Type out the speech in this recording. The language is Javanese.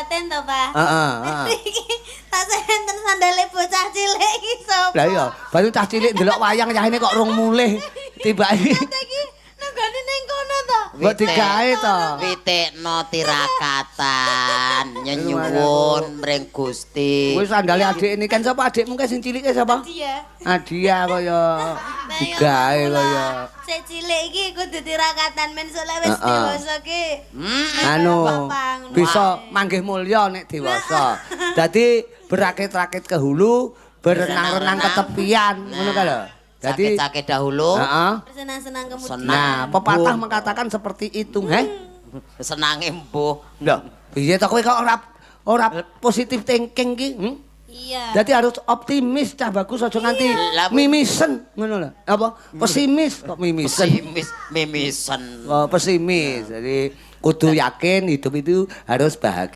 batin to, Pak. Heeh, heeh. Iki tak enten sandale bocah cilik iki sapa? Lah iya, baru cah cilik ndelok wayang yahene kok rung mulih. Tibake Iki nenggone ning kono to. Mbok digawe to. Witekno tirakatan nyenyuwun mring Gusti. Kuwi sandale adik ini kan sapa, adikmu kae sing cilike sapa? Dia. Adia kaya digawe kaya Sik cilik iki kudu tirakatan men sok lek wis dewasa ki. Anu Bapak, ngono. Bisa manggih mulya nek dewasa. Dadi berakit-rakit ke hulu, berenang-renang ke tepian, ngono ka lho. Dadi Sakit-sakit dahulu. Heeh. Bersenang-senang kemudian. Senang. Nah, pepatah mengatakan seperti itu, heh. Senange mbuh. Lho, piye to kowe kok ora ora positif thinking ki? Hmm? Iya. Jadi harus optimis, cah bagus, aja nganti Lah, mimisen ngono lho. Apa? Pesimis kok mimisen. Pesimis mimisen. Oh, pesimis. Jadi kudu yakin hidup itu harus bahagia.